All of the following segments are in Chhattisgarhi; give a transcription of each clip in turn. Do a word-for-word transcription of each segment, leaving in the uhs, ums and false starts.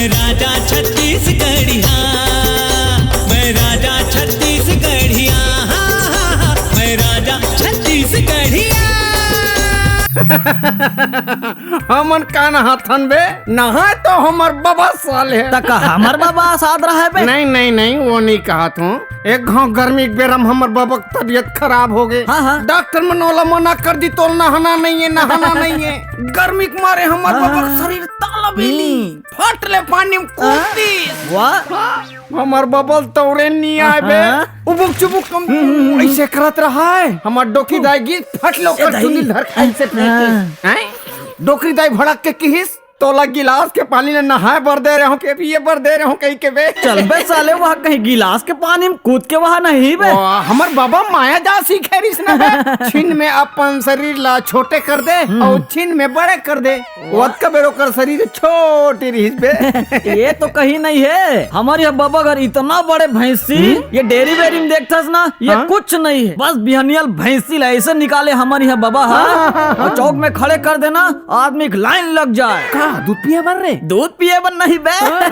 राजा छत्तीसगढ़िया, मैं राजा छत्तीसगढ़िया, हाँ, हाँ, हाँ, मैं राजा छत्तीसगढ़िया। हमन का नहाथन बे? नहाए तो हमर बबा साले। त का हमर बबा साथ रहे बे? नहीं, नहीं, नहीं, वो नहीं कहत हूँ। एक घाव गर्मी के बेरा म हमर बबा के तबीयत खराब हो गए। हाँ, हाँ। डॉक्टर मन ओला मना कर दी, तोल नहाना नहीं है, नहाना नहीं है। गर्मी के मारे हमर हाँ, बबा के हाँ। शरीर ताला बेली। हम्म। फट ले पानी में कूद हाँ? दिस। वाह। हाँ, हमर बबा ल तौरे नहीं आए बे। हाँ। उबुक चुबुक हम हम्म, हम्म, हम्म। ऐसे करत रहा है। हमर डोकी दाई गिस फट ले ए ओकर दाई। चुंदी ल धर के ऐसे फेंकी। हाँ। हैं? डोकरी दाई भड़क के किहिस, "तोला गिलास के पानी ले नहाए बर दे रहे हो के पिए बर दे रहे हो?" कही के बे। चल बे साले, वहाँ कहीं गिलास के पानी में कूद के वहाँ नहीं बे। ओ, हमर बबा माया जाल सीखे रिहिस ना बे। छिन में अपन शरीर ला छोटे कर दे हम्म। और छिन में बड़े कर दे। ओतका बेर ओकर शरीर छोटे रिहिस बे। ये तो कहीं नहीं है। हमर इहाँ बबा घर इतना बड़े भैंसी, हम्म? ये डेयरी वेरी में देखथस ना, ये हाँ? कुछ नहीं है। बस बिहनिया ल भैंसी ला ऐसे निकाले हमर इहाँ बबा हा। हाँ, हाँ, हाँ, और हाँ। चौक में खड़े कर देना, आदमी के लाइन लग जाए। का दूध पिए बर रे? दूध पिए बर नहीं बे, हाँ।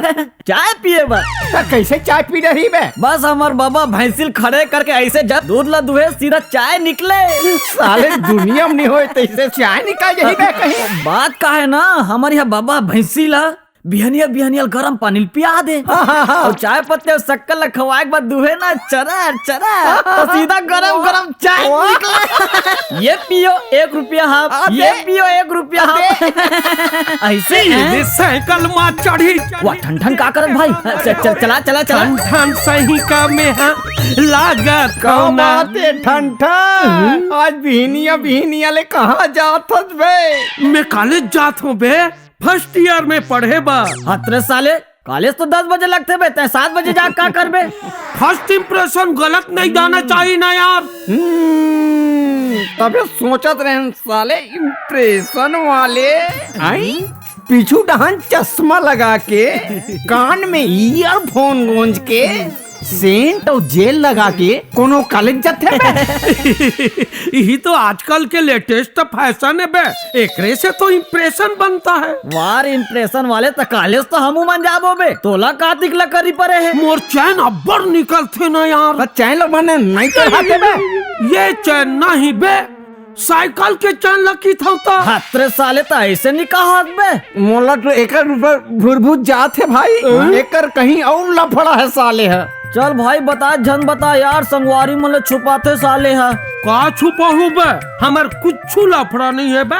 चाय पिए बर। त कैसे चाय पी रही बे? बस हमर बबा भैंसी ल खड़े करके ऐसे जब दूध ला दुहे, सीधा चाय निकले। साले दुनिया में नहीं होए तैसे चाय निकाल जाही बे कहीं। बात का है ना, हमर इहाँ बबा भैंसी ला बिहनिया बिहनिया ल गरम पानी ल पिया दे। हाँ, हाँ, हाँ। और चाय पत्ती और शक्कर ला खवाए के बाद दुहे ना चरर चरर, तो सीधा गरम गरम चाय वाह। निकले। ये पियो, एक रुपया हाफ, अबे। ये पियो, एक रुपया हाफ। अबे। ऐसे ये हैं? ले साइकिल मा चढ़ी, चढ़ी। वाह, ठन ठन का करत भाई? चल, चल, चला, चला, चला। ठन ठन सही का में हाँ लागत का कौना। बात है, ठन ठन? हम्म। आज बिहनिया, बिहनिया ले कहाँ जात हस बे? मैं कॉलेज जात हूँ बे, फर्स्ट ईयर में पढ़े बर। हत रे साले, कॉलेज तो दस बजे लगथे बे, तैं सात बजे जा का करबे? फर्स्ट इंप्रेशन गलत नहीं जाना चाहिए ना यार। हम्म, तबे सोचत रहेन साले इंप्रेशन वाले। आई? पीछू डहान चश्मा लगा के, कान में ईयरफोन गूंज के, सेंट और जेल लगा के कोनो कॉलेज जाथे बे? यही तो आजकल के लेटेस्ट फैशन है बे, एकरे से तो इंप्रेशन बनता है। वाह रे, इंप्रेशन वाले, त कॉलेज तो हमू मन जाबो बे, तोला का दिक्कत करी परे है? मोर चैन अब्बड़ निकलथे ना यार। त चैन ल बने नहीं चढ़ाते बे। ये चैन नहीं बे, साइकिल के चैन ल किथौं त। हत रे साले, त ऐसे नहीं कहत बे। मोला तो एकर ऊपर भुरभुर जात है भाई। हाँ? एकर कहीं और लफड़ा है साले है। चल भाई, बता, झन बता यार, संगवारी मन ले छुपाथे साले है। का छुपाहूं बे? हमर कुछ लफड़ा नहीं है बे।